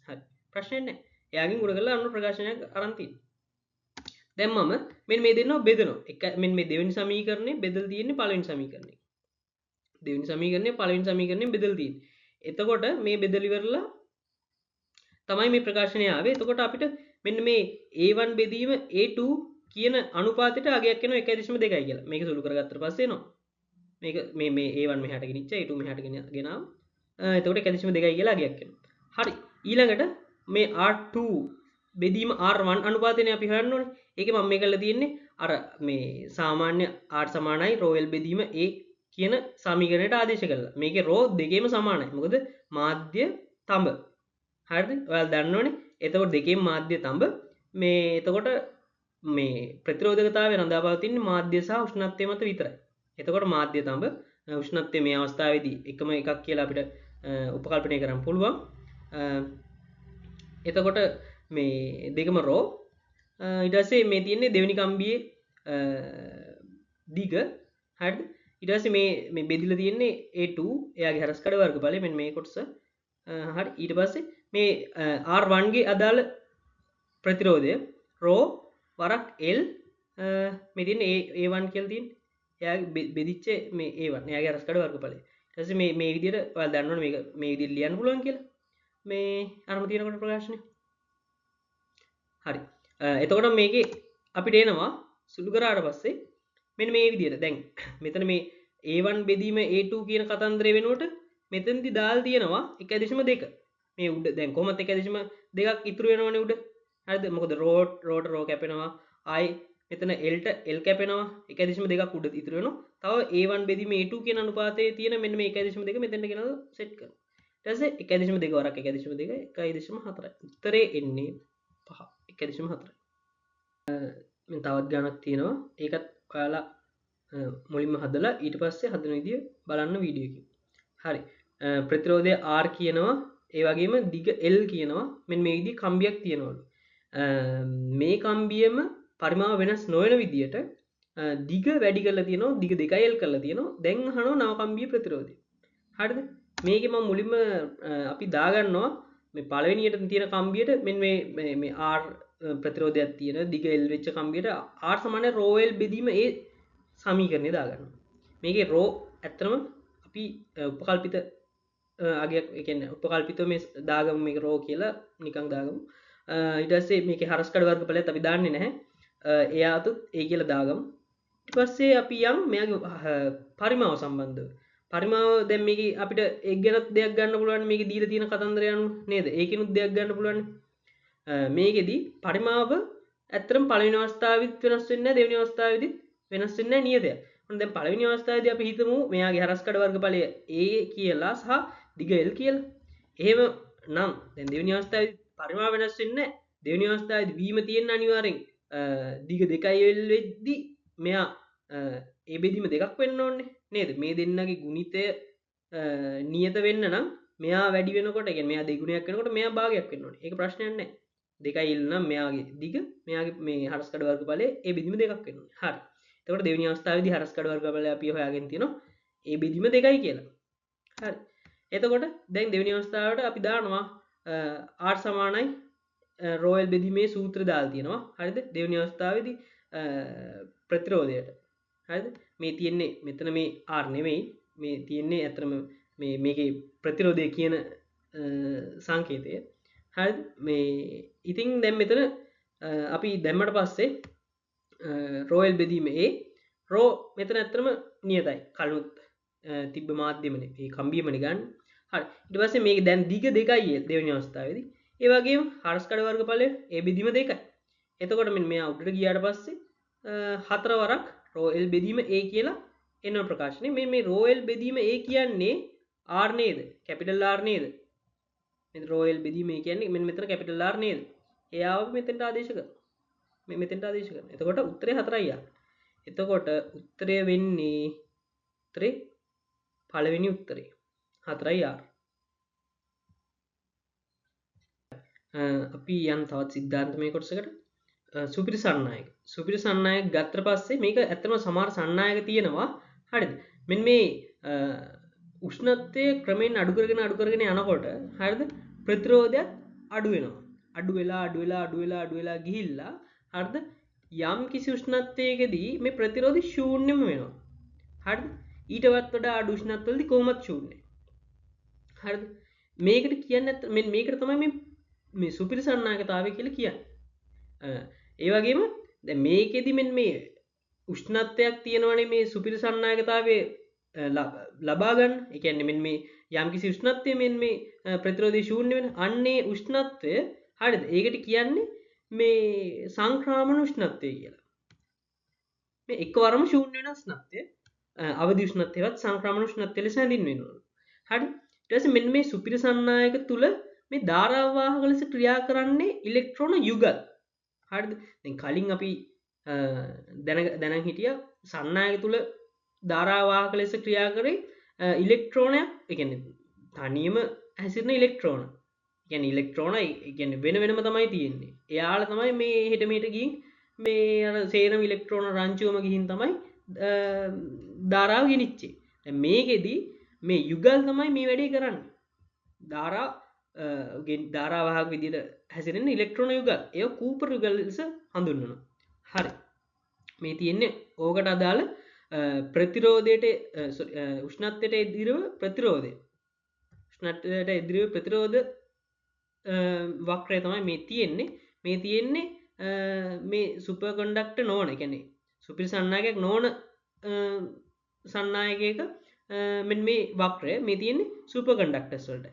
හරි. ප්‍රශ්නයක් නැහැ. එයාගෙන් ගුණ කරලා අන්න ප්‍රකාශනයක් අරන් තියෙනවා. දැන් මම මෙන්න මේ දෙන්නව බෙදනවා. එක මෙන්න මේ දෙවෙනි සමීකරණේ බෙදලා තියෙන්නේ පළවෙනි සමීකරණේ. දෙවෙනි සමීකරණේ පළවෙනි සමීකරණයෙන් බෙදලා තියෙන්නේ. එතකොට මේ බෙදලා ඉවරලා තමයි මේ ප්‍රකාශනය ආවේ. එතකොට අපිට මෙන්න මේ A1 බෙදීම A2 කියන අනුපාතයට අගයක් එනවා 1.2 කියලා. මේක සුළු කරගත්තට පස්සේ එනවා. මේක මේ මේ A1 මෙහාට ගෙනිච්චා A2 මෙහාට ගෙනාවා. එතකොට 1.2 කියලා අගයක් එනවා. හරි. ඊළඟට මේ R2 බෙදීම R1 අනුපාතයනේ අපි හොයන්න ඕනේ. ඒකේ මම මේ කරලා තියෙන්නේ අර මේ සාමාන්‍ය R සමානයි රෝ L බෙදීම A කියන සමීකරණයට ආදේශ කරලා. මේකේ රෝ දෙකේම සමානයි. මොකද මාධ්‍ය තඹ. හරිද? ඔයාලා දන්නවනේ. එතකොට දෙකේම මාධ්‍ය තඹ. මේ එතකොට මේ ප්‍රතිරෝධකතාවය රඳා පවතින්නේ මාධ්‍ය සහ උෂ්ණත්වය මත විතරයි. එතකොට මාධ්‍ය තඹ උෂ්ණත්වය මේ අවස්ථාවේදී එකම එකක් කියලා අපිට උපකල්පනය කරන්න පුළුවන්. එතකොට මේ දෙකම රෝ. ඊට පස්සේ මේ තියෙන්නේ දෙවෙනි කම්බියේ දිග. හරිද? ඊට පස්සේ මේ මේ බෙදිලා තියෙන්නේ A2 එයාගේ හරස්කඩ වර්ග බලය මෙන්න මේ කොටස. හරි. ඊට පස්සේ මේ R1 ගේ අදාළ ප්‍රතිරෝධය රෝ වරක් L මේ තියෙන්නේ A1 කියලා තියෙන්නේ. එයාගේ බෙදිච්ච මේ A1 එයාගේ හරස්කඩ වර්ග බලය. ඊට පස්සේ මේ මේ විදිහට ඔයාලා දන්නවනේ මේක මේ විදිහට ලියන්න පුළුවන් කියලා. මේ අරම තියෙනකොට ප්‍රකාශනය. හරි. එතකොට මේකේ අපිට එනවා සුළු කරාට පස්සේ මෙන්න මේ විදිහට. දැන් මෙතන මේ A1 බෙදීම A2 කියන කතන්දරය වෙනුවට මෙතනදි දාලා තියෙනවා 1.2. මේ උඩ දැන් කොහොමත් 1.2ක් ඉතුරු වෙනවනේ උඩ. හරිද? මොකද රෝට රෝ කැපෙනවා. ආයි මෙතන L ට L කැපෙනවා. 1.2ක් උඩ ඉතුරු වෙනවා. තව A1 බෙදීම A2 කියන අනුපාතයේ තියෙන මෙන්න මේ 1.2 මෙතෙන්ට ගෙනල්ලා සෙට් කරනවා. ඊට පස්සේ 1.2 වරක් 1.2 1.4යි. උත්තරේ එන්නේ 5. 1.4යි. මෙන්න තවත් ගානක් තියෙනවා. ඒකත් ඔයාලා මුලින්ම හදලා ඊට පස්සේ හදන විදිය බලන්න වීඩියෝ එකේ. හරි. ප්‍රතිරෝධය R කියනවා. ඒ වගේම දිග L කියනවා. මෙන්න මේ විදිහේ කම්බියක් තියෙනවලු. මේ කම්බියම පරිමාව වෙනස් නොවන විදියට දිග වැඩි කරලා තියෙනවා. දිග 2L කරලා තියෙනවා. දැන් අහනවා නව කම්බිය ප්‍රතිරෝධය. හරිද? මේකේ මම මුලින්ම අපි දාගන්නවා මේ පළවෙනියට තියෙන කම්බියට මෙන්න මේ මේ මේ R ප්‍රතිරෝධයක් තියෙන දිග L වෙච්ච කම්බියට R සමානයි රෝ L බෙදීම A සමීකරණය දාගන්නවා. මේකේ රෝ ඇත්තටම අපි උපකල්පිත අගයක්, ඒ කියන්නේ උපකල්පිතව මේ දාගමු මේක රෝ කියලා නිකන් දාගමු. ඊට පස්සේ මේකේ හරස් කඩ වර්ගඵලයත් අපි දාන්නේ නැහැ. එයාතුත් ඒ කියලා දාගමු. ඊට පස්සේ අපි යන් මෙයාගේ පරිමාව සම්බන්ධව. පරිමාව දැන් මේකේ අපිට ඒක ගැනත් දෙයක් ගන්න පුළුවන්, මේකේ දීලා තියෙන කතන්දරය අනුව නේද? ඒකිනුත් දෙයක් ගන්න පුළුවන්. මේකෙදි පරිමාව ඇත්තටම පළවෙනි අවස්ථාවෙදිත් වෙනස් වෙන්නේ නැහැ, දෙවෙනි අවස්ථාවෙදිත් වෙනස් වෙන්නේ නැහැ නියතයක්. ඔන්න දැන් පළවෙනි අවස්ථාවේදී අපි හිතමු මෙයාගේ හරස් කඩ වර්ගඵලය A කියලා සහ දිග L කියලා. එහෙම නම් දැන් දෙවෙනි අවස්ථාවේදී පරිමාව වෙනස් වෙන්නේ නැහැ. දෙවෙනි අවස්ථාවේදී වීම තියෙන අනිවාර්යෙන් දිග 2 L වෙද්දි මෙයා ඒ බෙදීම දෙකක් වෙන්න ඕනේ නේද? මේ දෙන්නගේ ගුණිතය නියත වෙන්න නම් මෙයා වැඩි වෙනකොට, ඒ කියන්නේ මෙයා දෙගුණයක් වෙනකොට මෙයා භාගයක් වෙන්න ඕනේ. ඒක ප්‍රශ්නයක් නෑ. 2 L නම් මෙයාගේ දිග, මෙයාගේ මේ හරස් කඩ වර්ගඵලය ඒ බෙදීම දෙකක් වෙන්න ඕනේ. හරි. එතකොට දෙවෙනි අවස්ථාවේදී හරස් කඩ වර්ගඵලය අපි හොයාගෙන තියෙනවා ඒ බෙදීම 2යි කියලා. හරි. එතකොට දැන් දෙවෙනි අවස්ථාවට අපි දානවා R සමානයි රෝ L බෙදීමේ සූත්‍ර දාලා තියෙනවා. හරිද? දෙවෙනි අවස්ථාවේදී ප්‍රතිරෝධයට. හරිද? මේ තියෙන්නේ මෙතන මේ R නෙමෙයි, මේ තියෙන්නේ ඇත්තටම මේ මේකේ ප්‍රතිරෝධය කියන සංකේතය. හරිද? මේ ඉතින් දැන් මෙතන අපි දැම්මට පස්සේ රෝ L බෙදීම A රෝ මෙතන ඇත්තටම නියතයි. කලිනුත් තිබ්බ මාධ්‍යමනේ. මේ කම්බියමනේ ගන්න. හරි. ඊට පස්සේ මේක දැන් දිග 2යි L දෙවෙනි අවස්ථාවේදී. ඒ වගේම හරස් කඩ වර්ගඵලය A බෙදීම 2යි. එතකොට මෙන්න මෙයා උඩට ගියාට පස්සේ 4 වරක් රෝ L බෙදීම A කියලා එන ප්‍රකාශනය. මේ රෝ L බෙදීම A කියන්නේ R නේද? කැපිටල් R නේද? මේ රෝ L බෙදීම A කියන්නේ මෙන්න මෙතන කැපිටල් R නේද? එයාව මෙතෙන්ට ආදේශ කරනවා. මේ මෙතෙන්ට ආදේශ කරනවා. එතකොට උත්තරේ 4යි R. එතකොට උත්තරය වෙන්නේ උත්තරේ පළවෙනි උත්තරේ 4යි R. අපි යන් තවත් සිද්ධාන්තමය කොටසකට. සුපිරි සන්නායක. සුපිරි සන්නායක ගත්තට පස්සේ මේක ඇත්තටම සමහර සන්නායක තියෙනවා. හරිද? මෙන්න මේ උෂ්ණත්වය ක්‍රමයෙන් අඩු කරගෙන අඩු කරගෙන යනකොට හරිද? ප්‍රතිරෝධයත් අඩු වෙනවා. අඩු වෙලා අඩු වෙලා අඩු වෙලා අඩු වෙලා ගිහිල්ලා හරිද? යම් කිසි උෂ්ණත්වයකදී මේ ප්‍රතිරෝධي ශූන්‍යම වෙනවා. හරිද? ඊටවත් වඩා අඩු උෂ්ණත්වවලදී කොහොමත් ශූන්‍යයි. හරිද? මේකට කියන්නේ මෙන්න මේකට තමයි මේ සුපිරි සන්නායකතාවය කියලා කියන්නේ. ඒ වගේම දැන් මේකෙදි මෙන්න මේ උෂ්ණත්වයක් තියෙනවනේ මේ සුපිරි සන්නායකතාවය ලබා ගන්න. ඒ කියන්නේ මෙන්න මේ යම්කිසි උෂ්ණත්වය මෙන්න මේ ප්‍රතිරෝධي ශූන්‍ය වෙන. අන්නේ උෂ්ණත්වය හරිද? ඒකට කියන්නේ මේ සංක්‍රාමණ උෂ්ණත්වය කියලා. මේ එකවරම ශූන්‍ය වෙන උෂ්ණත්වය අවදි උෂ්ණත්වයවත් සංක්‍රාමණ උෂ්ණත්වය ලෙස හැඳින්වෙනවා. හරි. ඊට පස්සේ මෙන්න මේ සුපිරි සන්නායක තුල මේ ධාරාවාහක ලෙස ක්‍රියා කරන්නේ ඉලෙක්ට්‍රෝන යුගල්. හරිද? දැන් කලින් අපි දැනන් හිටියා සන්නායක තුල ධාරාවාහක ලෙස ක්‍රියා කරේ ඉලෙක්ට්‍රෝනයක්, ඒ කියන්නේ තනියම හැසිරෙන ඉලෙක්ට්‍රෝන. ඒ කියන්නේ ඉලෙක්ට්‍රෝන, ඒ කියන්නේ වෙන වෙනම තමයි තියෙන්නේ. එයාලා තමයි මේ හෙට මෙහෙට ගිහින් මේ අර සේරම ඉලෙක්ට්‍රෝන රංචුවම ගිහින් තමයි ධාරාව ගෙනිච්චේ. දැන් මේකෙදි මේ යුගල් තමයි මේ වැඩේ කරන්නේ. ධාරාවාහක විදියට හැසිරෙන ඉලෙක්ට්‍රෝන යුගල්. ඒව කූපර් යුගල් ලෙස හඳුන්වනවා. හරි. මේ තියෙන්නේ ඕකට අදාළ ප්‍රතිරෝධයට, සෝරි, උෂ්ණත්වයට එදිරව ප්‍රතිරෝධය. උෂ්ණත්වයට එදිරව ප්‍රතිරෝධ වක්‍රය තමයි මේ තියෙන්නේ. මේ තියෙන්නේ මේ සුපර් කන්ඩක්ටර් නොවන, ඒ කියන්නේ සුපිරි සන්නායකයක් නොවන සන්නායකයක මෙන්න මේ වක්‍රය මේ තියෙන්නේ සුපර් කන්ඩක්ටර්ස් වලට.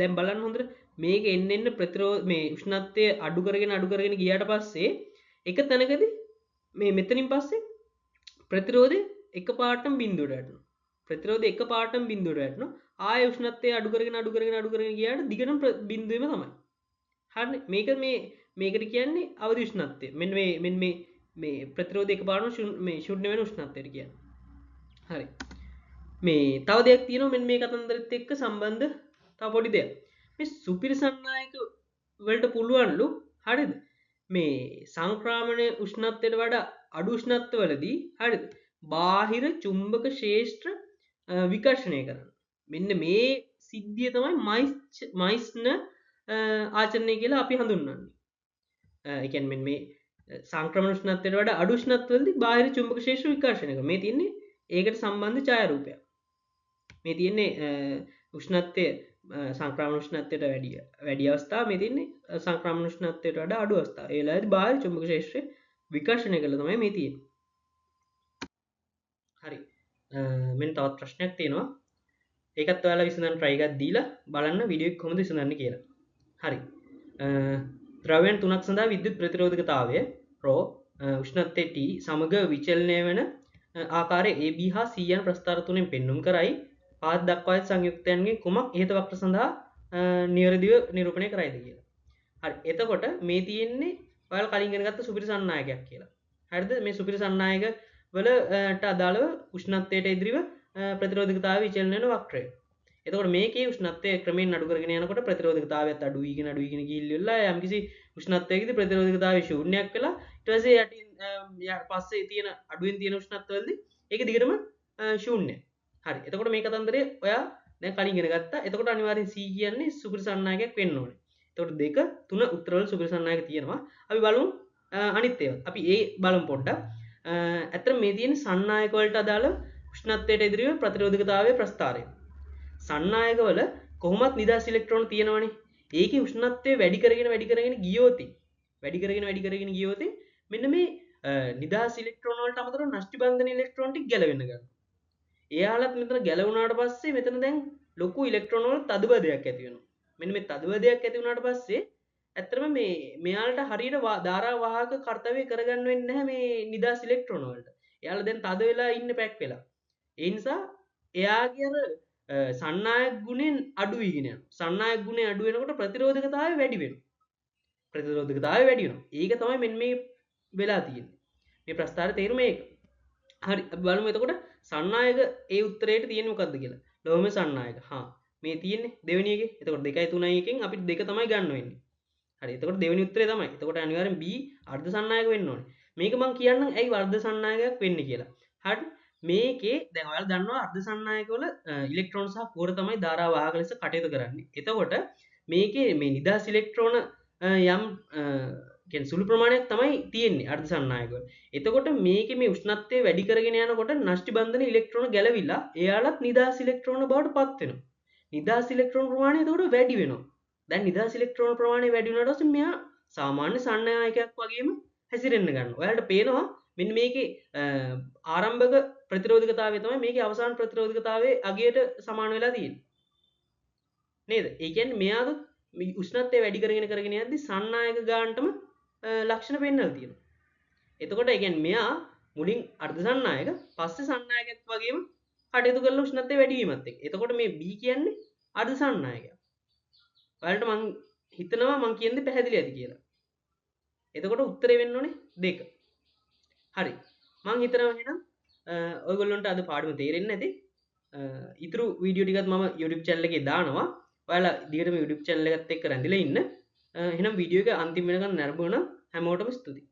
දැන් බලන්න හොඳට මේක එන්න එන්න ප්‍රතිරෝධ මේ උෂ්ණත්වය අඩු කරගෙන අඩු කරගෙන ගියාට පස්සේ එක තැනකදී මේ මෙතනින් පස්සේ ප්‍රතිරෝධය එකපාරටම බිඳුවට වැටෙනවා. ප්‍රතිරෝධය එකපාරටම බිඳුවට වැටෙනවා. ආයෙ උෂ්ණත්වය අඩු කරගෙන අඩු කරගෙන අඩු කරගෙන ගියාට දිගටම බිඳුවේම තමයි. හරිනේ. මේක මේකට කියන්නේ අවදි උෂ්ණත්වය. මෙන්න මේ මේ ප්‍රතිරෝධය එකපාරටම මේ ශූන්‍ය වෙන උෂ්ණත්වයට කියන්නේ. හරි. මේ තව දෙයක් තියෙනවා මෙන්න මේ කතන්දරෙත් එක්ක සම්බන්ධ තව පොඩි දෙයක්. මේ සුපිරි සන්නායක වලට පුළුවන්ලු හරිද මේ සංක්‍රාමණ උෂ්ණත්වයට වඩා අඩු උෂ්ණත්වවලදී හරිද බාහිර චුම්බක ක්ෂේත්‍ර විකර්ෂණය කරන්න. මෙන්න මේ සිද්ධිය තමයි මයිස්නර් ආචරණය කියලා අපි හඳුන්වන්නේ. ඒ කියන්නේ මෙන්න මේ සංක්‍රමණ උෂ්ණත්වයට වඩා අඩු උෂ්ණත්වවලදී බාහිර චුම්බක ක්ෂේත්‍ර විකර්ෂණය කරනවා. මේ තියෙන්නේ ඒකට සම්බන්ධ ඡායාරූපයක්. මේ තියෙන්නේ උෂ්ණත්වය සංක්‍රමණ උෂ්ණත්වයට වැඩි අවස්ථා, මේ තියෙන්නේ සංක්‍රමණ උෂ්ණත්වයට වඩා අඩු අවස්ථා. ඒ වෙලාවේදී බාහිර චුම්බක ක්ෂේත්‍රය විකර්ෂණය කළා තමයි මේ තියෙන්නේ. හරි. මෙන්න තවත් ප්‍රශ්නයක් තියෙනවා. ඒකත් ඔයාලා විසඳන්න try එකක් දීලා බලන්න වීඩියෝ එක කොහොමද විසඳන්නේ කියලා. හරි. ද්‍රව්‍යයන් තුනක් සඳහා විද්‍යුත් ප්‍රතිරෝධකතාවය රෝ උෂ්ණත්වය T සමග විචලනය වෙන ආකාරය A, B හා C යන ප්‍රස්ථාර තුනෙන් පෙන්නුම් කරයි. පහත් දක්වා ඇති සංයුක්තයන්ගෙන් කුමක් ඉහත වක්‍ර සඳහා නිවැරදිව නිරූපණය කරයිද කියලා. හරි. එතකොට මේ තියෙන්නේ ඔයාලා කලින් ඉගෙන ගත්ත සුපිරි සන්නායකයක් කියලා. හරිද? මේ සුපිරි සන්නායක වලට අදාළව උෂ්ණත්වයට ඉදිරිව ප්‍රතිරෝධකතාවය විචලනය වෙන වක්‍රය. එතකොට මේකේ උෂ්ණත්වය ක්‍රමයෙන් අඩු කරගෙන යනකොට ප්‍රතිරෝධකතාවයත් අඩු වීගෙන අඩු වීගෙන ගිහිල්ලා යම්කිසි උෂ්ණත්වයකදී ප්‍රතිරෝධකතාවය ශූන්‍යයක් වෙලා ඊට පස්සේ යටින් පස්සේ තියෙන අඩුවෙන් තියෙන උෂ්ණත්වවලදී ඒක දිගටම ශූන්‍යයි. හරි. එතකොට මේ කතන්දරය ඔයා දැන් කලින් ඉගෙන ගත්තා. එතකොට අනිවාර්යෙන් C කියන්නේ සුපිරි සන්නායකයක් වෙන්න ඕනේ. එතකොට 2 3 උත්තරවල සුපිරි සන්නායක තියෙනවා. අපි බලමු අනිත් ඒවා. අපි ඒ බලමු පොඩ්ඩක්. ඇත්තටම මේ තියෙන සන්නායක වලට අදාළ උෂ්ණත්වයට ඉදිරිව ප්‍රතිරෝධකතාවයේ ප්‍රස්ථාරය. සන්නායක වල කොහොමත් නිදහස් ඉලෙක්ට්‍රෝන තියෙනවනේ. ඒකේ උෂ්ණත්වය වැඩි කරගෙන වැඩි කරගෙන ගියොත් වැඩි කරගෙන වැඩි කරගෙන ගියොත් මෙන්න මේ නිදහස් ඉලෙක්ට්‍රෝන වලට අමතරව නෂ්ටි බන්ධන ඉලෙක්ට්‍රෝන ටික ගැලවෙන්න ගන්නවා. එයාලත් මෙතන ගැලවුණාට පස්සේ මෙතන දැන් ලොකු ඉලෙක්ට්‍රෝන වල තදබදයක් ඇති වෙනවා. මෙන්න මේ තදබදයක් ඇති වුණාට පස්සේ ඇත්තටම මේ මෙයාලට හරියට ධාරා වාහක කර්තව්‍ය කරගන්න වෙන්නේ නැහැ මේ නිදහස් ඉලෙක්ට්‍රෝන වලට. එයාලා දැන් තද වෙලා ඉන්නේ පැක් වෙලා. ඒ නිසා එයාගේ අර සන්නායක ගුණෙන් අඩු වීගෙන යනවා. සන්නායක ගුණේ අඩු වෙනකොට ප්‍රතිරෝධකතාවය වැඩි වෙනවා. ප්‍රතිරෝධකතාවය වැඩි වෙනවා. ඒක තමයි මෙන්න මේ වෙලා තියෙන්නේ. මේ ප්‍රස්ථාරයේ තේරුම ඒක. හරි, අපි බලමු එතකොට සන්නායක ඒ උත්තරේට තියෙන්නේ මොකද්ද කියලා. ලෝමේ සන්නායක. හා, මේ තියෙන්නේ දෙවෙනි එකේ. එතකොට 2යි 3යි එකෙන් අපිට 2 තමයි ගන්න වෙන්නේ. හරි, එතකොට දෙවෙනි උත්තරේ තමයි. එතකොට අනිවාර්යෙන් B අර්ධ සන්නායක වෙන්න ඕනේ. මේක මං කියන්නම් ඇයි අර්ධ සන්නායකයක් වෙන්නේ කියලා. හරි, මේකේ දැන් ඔයාලා දන්නවා අර්ධ සන්නායක වල ඉලෙක්ට්‍රෝන සහ කුහර තමයි ධාරා වාහක ලෙස කටයුතු කරන්නේ. එතකොට මේකේ මේ නිදහස් ඉලෙක්ට්‍රෝන යම් කියන්නේ සුළු ප්‍රමාණයක් තමයි තියෙන්නේ අර්ධ සන්නායක වල. එතකොට මේකේ මේ උෂ්ණත්වය වැඩි කරගෙන යනකොට නෂ්ටි බන්ධන ඉලෙක්ට්‍රෝන ගැලවිලා එයාලත් නිදහස් ඉලෙක්ට්‍රෝන බවට පත් වෙනවා. නිදහස් ඉලෙක්ට්‍රෝන ප්‍රමාණය එතකොට වැඩි වෙනවා. දැන් නිදහස් ඉලෙක්ට්‍රෝන ප්‍රමාණය වැඩි වුණාට පස්සේ මෙයා සාමාන්‍ය සන්නායකයක් වගේම හැසිරෙන්න ගන්නවා. ඔයාලට පේනවා මෙන්න මේකේ ආරම්භක ප්‍රතිරෝධකතාවය තමයි මේකේ අවසාන ප්‍රතිරෝධකතාවයේ අගයට සමාන වෙලා තියෙන්නේ. නේද? ඒ කියන්නේ මෙයාද මේ උෂ්ණත්වය වැඩි කරගෙන කරගෙන යද්දි සන්නායක ගානටම ලක්ෂණ පෙන්වලා තියෙනවා. එතකොට ඒ කියන්නේ මෙයා මුලින් අර්ධ සන්නායක පස්සේ සන්නායකත් වගේම කටයුතු කරලා උෂ්ණත්වය වැඩි වීමත් එක්ක. එතකොට මේ B කියන්නේ අර්ධ සන්නායකයක්. ඔයාලට මං හිතනවා මං කියන දේ පැහැදිලි ඇති කියලා. එතකොට උත්තරේ වෙන්න ඕනේ 2. හරි. මං හිතනවා එහෙනම් ඔයගොල්ලන්ට අද පාඩම තේරෙන්නේ නැති. ඉතුරු වීඩියෝ ටිකත් මම YouTube channel එකේ දානවා. ඔයාලා දිගටම YouTube channel එකත් එක්ක රැඳිලා ඉන්න. එහෙනම් වීඩියෝ එක අන්තිම වෙනකන් නැරඹුණා නම් හැමෝටම ස්තුතියි.